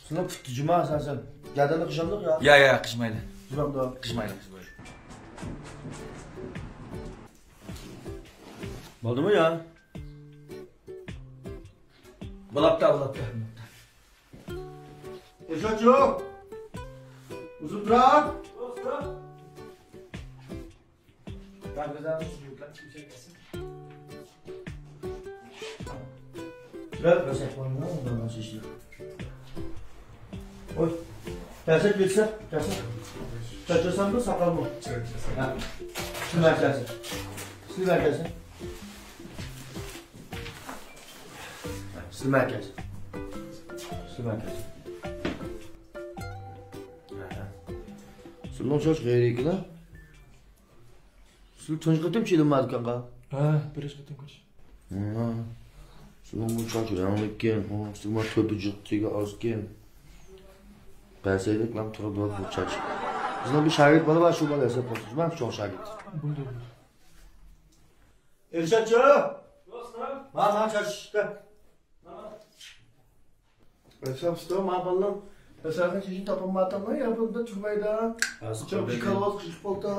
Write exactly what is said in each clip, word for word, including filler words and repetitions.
سىلەر پۇتتا جۇما ئاساسەن. گەدەننى قىشامدۇق يا؟ يا، يا، قىشمايلى. جۇمامدا. قىشمايلى، قىشمايلى. بولدىمۇ يا؟ بولاپتۇ، بولاپتۇ. ئېشەكچۇ! ئۇزۇن تۇرار! بىرەر بەسەك بارمۇ؟ ئۇنداق نەرسە ئىشلەپ. ئوي. تەسەك بېرسە، تەسەك. چاچاسامدۇ، ساقالمۇ؟ چاچاسام. ھە. سىلمە كەلسە. سىلمە كەلسە. سىلمە كەلسە. سىلمە كەلسە. ھە. سىلنىڭ چاچ غەيرىي ئىكەن-ھە؟ سىز تۇنجى قېتىم چېلىنما دۇكانغا؟ ھە، بىرىنچى قېتىم كىرىش. ھە. سىزنىڭ بۇ چاچ رەڭلىككەن، ھە، سىزنىڭ تۆپە جىقتىگە ئازكەن. قەسەيلىك بىلەن تۇرىدۇ بۇ چاچ. بىزنىڭ بىر شاگىرت بالا بار، شۇ بالا ھېساب قىلسىز. مەن چوڭ شاگىرت. بولدى، بولدى. ئىرشادچۇ! ما، ما چاچ ئىشتە. ئەسەپ ئۇستا، ما بالىلار ئەسەرنىڭ چېچىنى تاپالمايۋاتامدۇ يا بۇندا تۈگمەيدۇ. ئاز قالدى. چوپچى كالۋاس قىلىپ قالدى.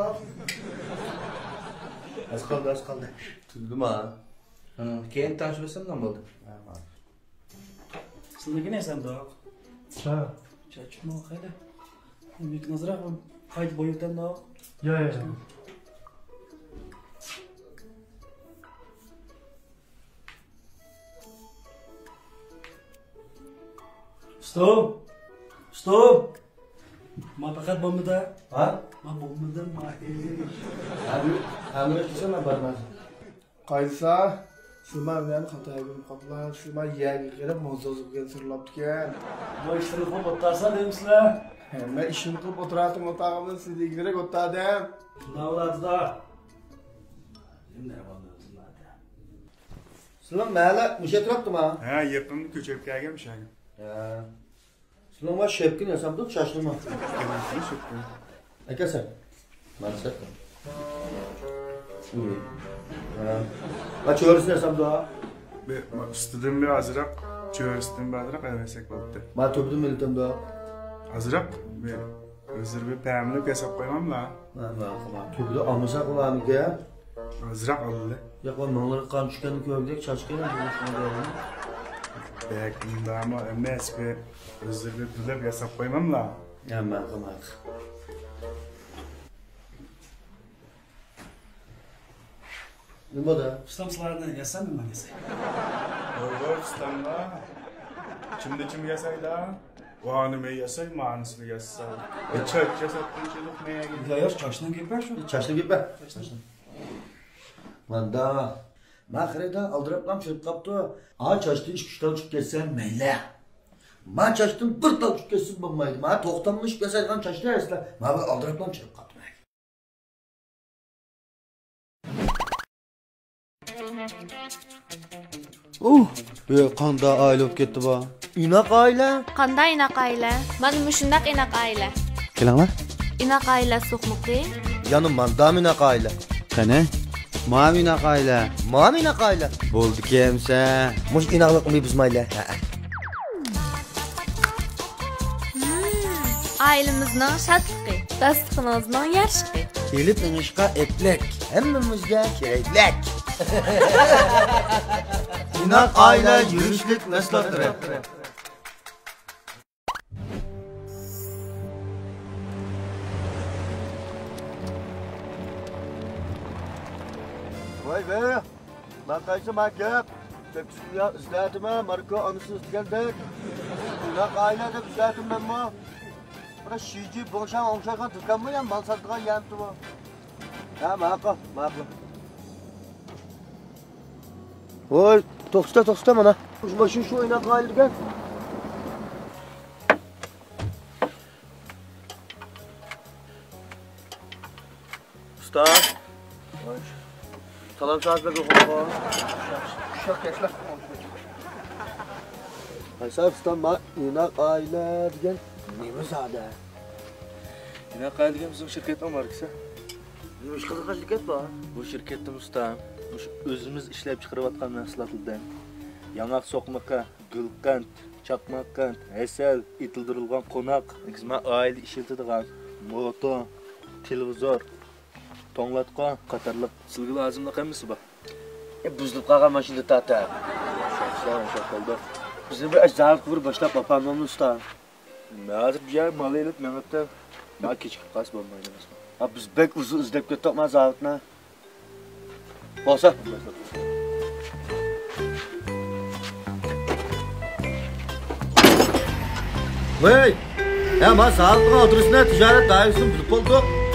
ئاز قالدى، ئاز قالدى. تۈگدىما؟ ھە، كېيىن تانىشىۋالسام نېمە بولدى؟ ھە، ما. سىلىنىڭكى نەرسەمدۇ؟ ھە. چاچۇقمۇ قايدا؟ مېنىڭكىنى ئازراق قايتا بويىتامدۇ؟ يا، يا، يا. ئۇستام! ئۇستام! ما پەقەت بولمىدى. ھا؟ ما بولمىدى، ما. ھەممە، ھەممە ئىش دېسە مەن بارمايمەن. قايسا؟ سىلمە مەن خاتا يەرگە قاپلا، سىلمە يەرگە قېرىپ موزدوز بولغان سىرلاپتىكەن. ما ئىشلىرىنى قىلىپ ئولتۇرسا دەيمىسىلەر؟ ھەممە ئىشىنى قىلىپ ئولتۇراتتىم، ئولتۇرغىنىمدا سىز يېگۈزەرەك ئولتۇردىم. شۇنداق بولاتىدا. نېمە دەۋالدىڭىز؟ سىلەر مەھەللە مۇشۇ ئەتراپتىما؟ ھە، يېقىندا كۆچۈرۈپ كەلگەن مۇشۇ يەرگە. ھە. سىلەر ما شەپكىنى ياسامدۇ، چاچنىمۇ؟ شەپكىنى، شەپكىنى. ئەكەلسەن. مانا شەپكىنى. ھە. ما چۆرىسىنى ياسامدۇ؟ بىر، ما ئۈستىدىن بىر ئازراق، چۆرىسىدىن بىر ئازراق ئەۋەتسەك بولۇپتۇ. ما تۆپىدىن مىلتەمدۇ؟ ئازراق، بىر ئۆزلىرى بىر پەملىك ياساپ قويماملا. مانا، مانا، تۈگىدە ئالمىساق ئۇلارنىڭكى. ئازراق ئالدى. ياق، ئۇ مىڭلىرى قان چۈشكەننى كۆرگۈدەك چاچكەن. بەك ئۇنداقمۇ ئەمەس، بىر ئۆزلىرى بىر پۈۋلەپ ياساپ قويماملا. ھە، ماقۇل، ماقۇل. نېمە بولدى؟ ئۇستام سىلەرنى ياسامدۇ مەن ياساي؟ ۋاي ۋاي ئۇستاملار. كىمدە كىم ياسايدا؟ ۋانىمۇ ياساي، مانىسىنى ياساي. ئە، چاچ ياساتقۇنچىلىق نەگە؟ يا، يا، چاچنىڭ گېپى شۇ. چاچنىڭ گېپى. چاچنىڭ. ماندا. ما خېرىدار ئالدىراپلام چۈشۈپ قاپتۇ. ئا، چاچتىن ئىككى ئۈچ تال چۈشۈپ كەتسە مەيلى. ما چاچتىن بىر تال چۈشۈپ كەتسە بولمايدۇ. ما توختاملىشىپ ياسايدىغان چاچتى ئەسلى. ما بىر ئالدىراپلام چۈشۈپ قاپتۇ. ئۇھ، بۇ قانداق ئائىلە بولۇپ كەتتى بۇ؟ ئىناق ئائىلە. قانداق ئىناق ئائىلە؟ مانا مۇشۇنداق ئىناق ئائىلە. كېلىڭلار. ئىناق ئائىلە سوقمىقى. يەنە ماندامۇ ئىناق ئائىلە. قېنى؟ مامۇ ئىناق ئائىلە. مامۇ ئىناق ئائىلە. بولدىكەن ئەمسە. مۇشۇ ئىناقلىقنى بۇزمايلى. ھەئە. ئائىلىمىزنىڭ شادلىقى، داستىخىنىڭىزنىڭ يارىشىقى. ئېلىپ مېڭىشقا ئەپلىك، ھەممىمىزگە كېرەكلىك. ئىناق ئائىلە يۈرۈشلۈك مەھسۇلاتلىرى. ۋاي ۋاي. ما قايسى ما گەپ؟ تېكىست ئىزدەتتىمەن، ماركا ئانىسى ئىزدىگەندەك. ئىناق ئائىلە دەپ ئىزدەتتىم مەنمۇ. بىر شىجى بوڭشاڭ ئوڭشايدىغان دۇكانمۇ يا مال ساتىدىغان يەرمىتى بۇ؟ ھە، ماقۇل، ماقۇل. ۋوي، توختا، توختا مانا. شۇ ماشىنا شۇ ئىناق ئائىلە دېگەن. ئۇستا. سالام ساڭا بەك يۇقىرىغۇ. ئۇششاق كەچلەر. قايسى ئۇستا، ما ئىناق ئائىلە دېگەن نېمە زادى؟ ئىناق ئائىلە دېگەن بىزنىڭ شىركەتنىڭ ماركىسى. نېمە ئىش قىلىدىغان شىركەت بۇ؟ بۇ شىركەتتە ئۇستا، مۇشۇ ئۆزىمىز ئىشلەپ چىقىرىۋاتقان مەھسۇلاتلاردىن ياڭاق سوقمىقى، گۈلقەنت، چاقماق قەنت، ھەسەل، ئېتىلدۈرۈلگەن قوناق، نېگىزى مانا ئائىلە ئىشلىتىدىغان موتور، تېلېۋىزور، توڭلاتقۇ قاتارلىق سىلىگە لازىملىق ھەممىسى بار. ئە، بۇزۇلۇپ قالغان ماشىنا تارتا. شۇنداق، شۇنداق بولدى. بىزنى بىر زاۋۇتقا بىر باشلاپ باپامدۇ ئۇستا؟ ھازىر بۇ يەر مال ئېلىپ مېڭىپتۇ. مانا كېچىكىپ قالسا بولمايدۇ ئەمەسمۇ. ھە، بىز بەك ئۇزۇن ئىزدەپ كەتتۇق مانا زاۋۇتنى. بولسا. ۋەي! ھە، مانا زاۋۇتنىڭ ئادرېسىنى تىجارەت دائىرىسىدىن بىلىپ بولدۇق.